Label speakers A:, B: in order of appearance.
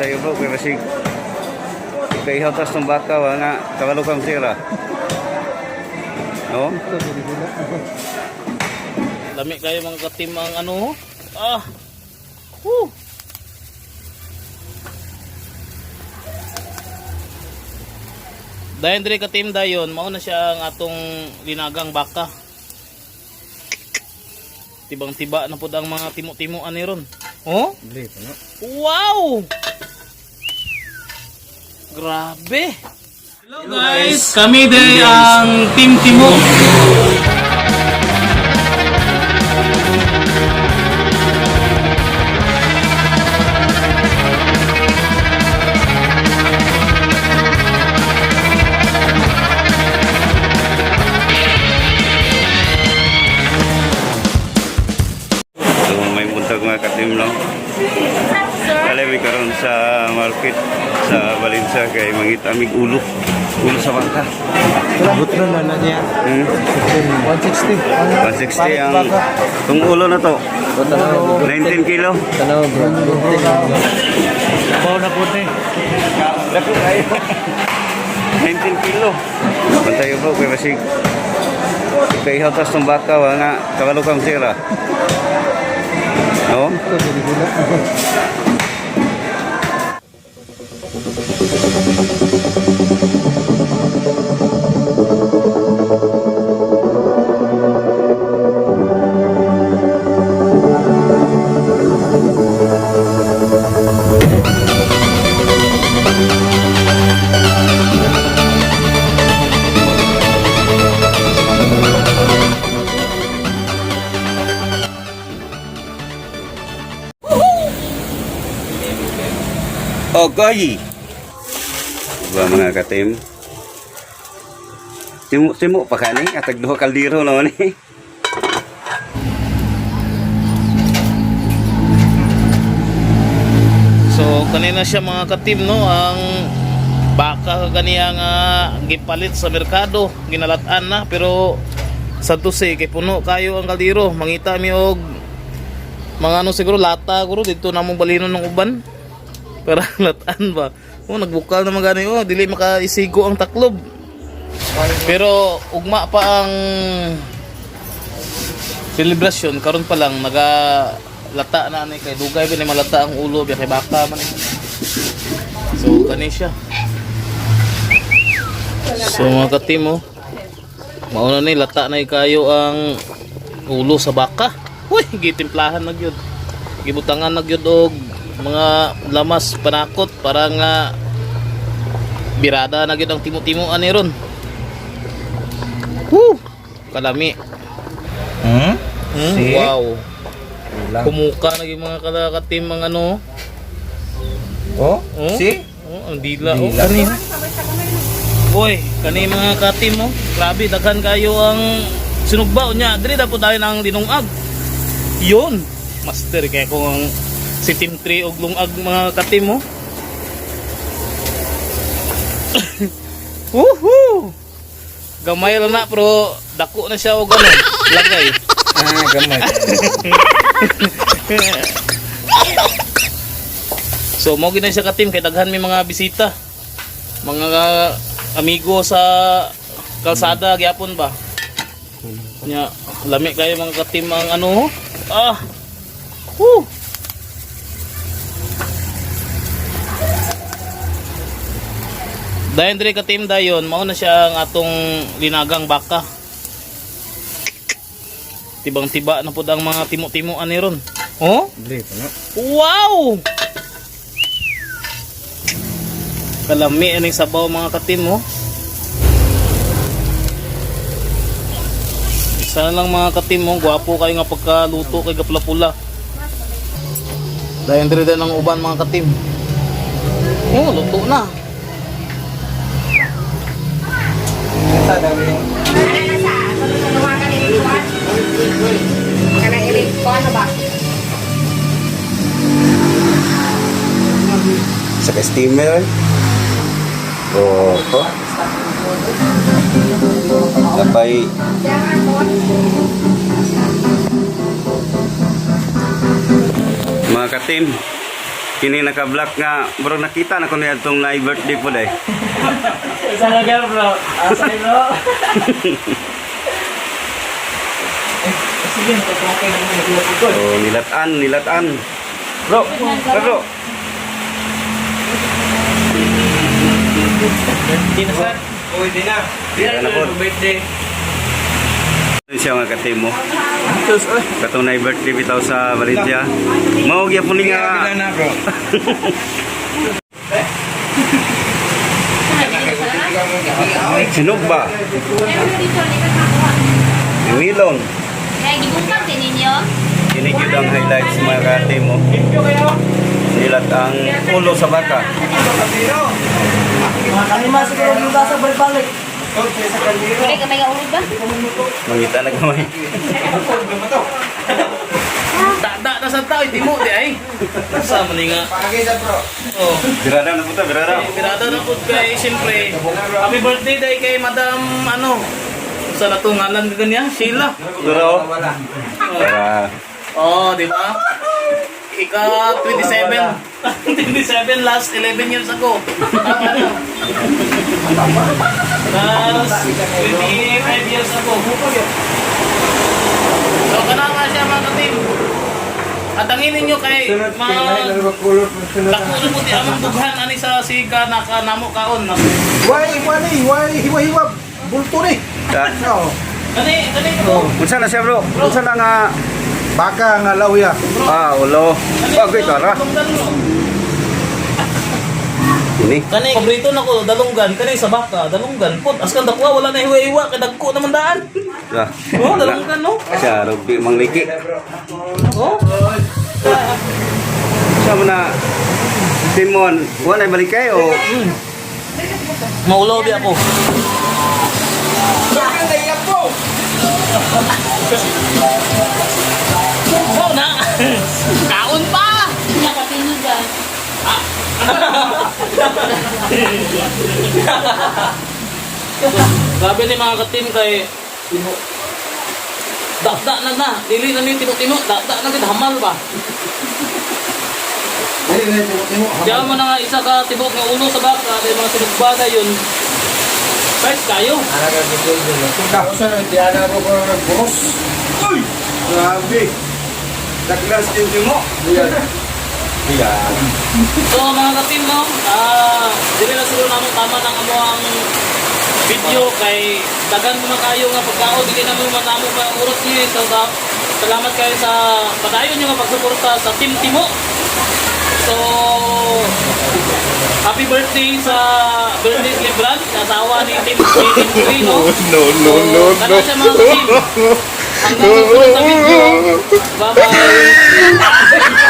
A: Tayo bro, kay basig kay tas ng baka wa nga kabalo kang sira. No?
B: Lami kayo mga katim ang ano. Ah. Woo. Dayon diri katim dayon, mao na siya ang atong linagang baka. Tibang-tiba na pud ang mga timo-timo ani ron. Oh? Wow! Grabe. Hello guys, kami day ang Team Timo.
A: So may buntag mga katim no. Kale mi karon sa market sa Valencia kay mangita amig ulo. Ulo sa baka.
C: Butro na na niya.
A: Hmm?
C: 160.
A: 160 ang tong ulo na to. 19 kilo.
C: Tanaw bro. Baw na po ni.
A: Dako kayo. 19 kilo. Pantayo bro, kay basig kay tas ng baka wa nga kabalo kang sira. No? Okay. Diba mga katim? Timo-timo pa kani atag duha kaldero na ni.
B: So kanina siya mga katim no ang baka kaniya nga gipalit sa merkado, ginalat-an na pero sa tuse kay puno kayo ang kaldero, mangita mi og mga ano siguro lata guro dito namong balino ng uban. Pero latan ba? Oh, nagbukal naman gani oh, dili makaisigo ang taklob. Pero ugma pa ang selebrasyon karon pa lang naga lata na ani kay dugay ba ni malata ang ulo biya kay baka man eh. So kani siya. So mga katimo, mauna ni lata na kayo ang ulo sa baka. Uy, gitimplahan na gyud. Gibutangan na gyud og mga lamas panakot para nga birada na gyud ang timo-timo ani ron. Woo! Kalami.
C: Hmm?
B: Hmm,
C: See?
B: wow.
C: Kulang.
B: Kumuka na yung mga kalakatim ang ano.
C: Oh?
B: Oh?
C: See?
B: Oh, ang dila. Oh,
C: Dila.
B: kani. Boy, kani mga katim oh. Grabe, daghan kayo ang sinugba niya. Diri dapat tayo ng linungag. Yun. Master kay kung ang si Team 3 og lungag mga katim oh. Woohoo! Gamay lang na pero dako na siya og ano, lagay.
C: Ah, gamay.
B: So mo gid na siya ka-team kay daghan may mga bisita. Mga amigo sa kalsada gyapon ba. Nya lami kayo mga ka-team ang ano. Ah. Woo. Dayon diri ka-team dayon mao na siya ang atong linagang baka. Tibang-tiba na pud ang mga timo-timo ani ron. Oh?
C: Dili pa no.
B: Wow! Kalami aning sabaw mga katim oh. Isa na lang mga katim oh, gwapo kayo nga pagkaluto kay gapula-pula. Dayon diri din ang uban mga katim. Oh, luto na.
C: Sa dami.
D: Kanang ilig ko ano ba?
A: Sa steamer. Oh, ko. Napay mga katim. Kini naka-black nga bro, nakita na ko niya itong na birthday po day.
C: Sa lugar, bro. Asa, bro? Sige, natutungkay na mo.
A: So nilatan, nilatan. Bro, bro, bro.
B: Hindi na, sir.
C: Uy, di na.
A: Di na po.
C: Birthday.
A: Ano siya mga katimo.
C: Sus, oy.
A: Katong na birthday bitaw sa Valencia. Mao gyapon ni nga
C: na, bro.
A: Sinog ba? Milon.
D: Kaya gibukang din ninyo.
A: Kini gyud ang highlights, mga katimo. Nilat ang ulo sa baka.
C: Mga kalima siguro yung sa balik-balik.
D: Wala ka may kaulog ba?
A: Mangita na gamay.
B: Dada na sa tao, timo di ay. Sa man nga.
C: Pakagisa, bro.
B: Oh.
A: Birada na puta, birada.
B: Birada na po kay, siyempre. Happy birthday day kay Madam ano. Sa natong ngalan ko niya, Sheila.
A: Duro.
C: Wala.
A: Para
B: Oh, di ba? Ika 27. 27 last 11 years ago. Ang ano? Last 25 years ago. So kana nga siya, mga katim. At ang ninyo kay mga dako na po ti among dughan ani sa siga naka namo kaon.
E: Why, why, why, hiwa-hiwa, bulto ni.
A: Ta.
E: No.
B: Kani kani ko.
A: Unsa na siya, bro? Unsa na nga?
E: Baka nga lawya.
A: Ah, ulo. Bagoy tara. Ini.
B: Kani paborito nako dalunggan kani sa baka, dalunggan put askan dakwa wala na hiwa-hiwa kay dagko naman daan.
A: Ah.
B: Oh, dalunggan no.
A: Siya rugby mangliki.
B: Oh.
A: Siya mo na Timon, wala balik kayo.
B: Maulaw di ako. Oh, na. Kaon pa.
D: Nakapinigan.
B: Grabe ni mga katim kay dakda na na, dili na ni timo-timo, dakda na gid hamal ba. Diyan mo na nga isa ka tibok nga ulo sa baka, may mga sinugbada yun. First kayo.
E: Usa na diana ko ko nagburos.
A: Uy! Grabe. Daglas din mo.
B: So mga katim no, dili na siguro namo tama ng amo ang video kay dagan mo man kayo nga pagkaon, dili na mo man namo pa urot niyo eh. So salamat kayo sa padayon niyo nga pagsuporta sa Team Timo. So happy birthday sa birthday celebrant, asawa ni Team ni Team 3, no?
E: No, no, no,
B: So, kana siya, mga katim. Hanggang sa sunod sa video. Bye-bye.